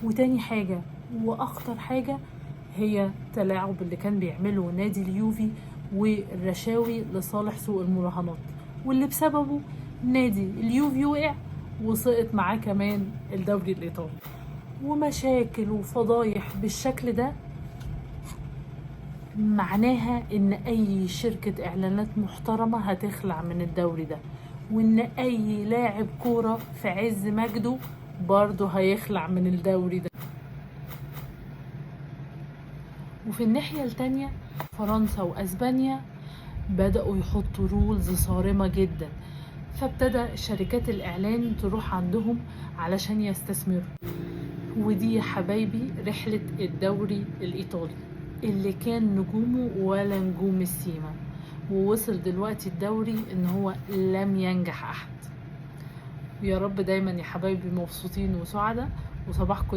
وتاني حاجة وأخطر حاجة هي تلاعب اللي كان بيعمله نادي اليوفي والرشاوي لصالح سوق المراهنات، واللي بسببه نادي اليوفي وقع وسقط معاه كمان الدوري الإيطالي. ومشاكل وفضايح بالشكل ده معناها ان اي شركة اعلانات محترمة هتخلع من الدوري ده، وان اي لاعب كورة في عز مجده برضه هيخلع من الدوري ده. وفي الناحية التانية فرنسا واسبانيا بدأوا يحطوا rules صارمة جدا، فابتدى شركات الاعلان تروح عندهم علشان يستثمروا. ودي يا حبايبي رحلة الدوري الإيطالي اللي كان نجومه ولا نجوم السيما، ووصل دلوقتي الدوري ان هو لم ينجح احد. يا رب دايما يا حبايبي مبسوطين وسعداء، وصباحكم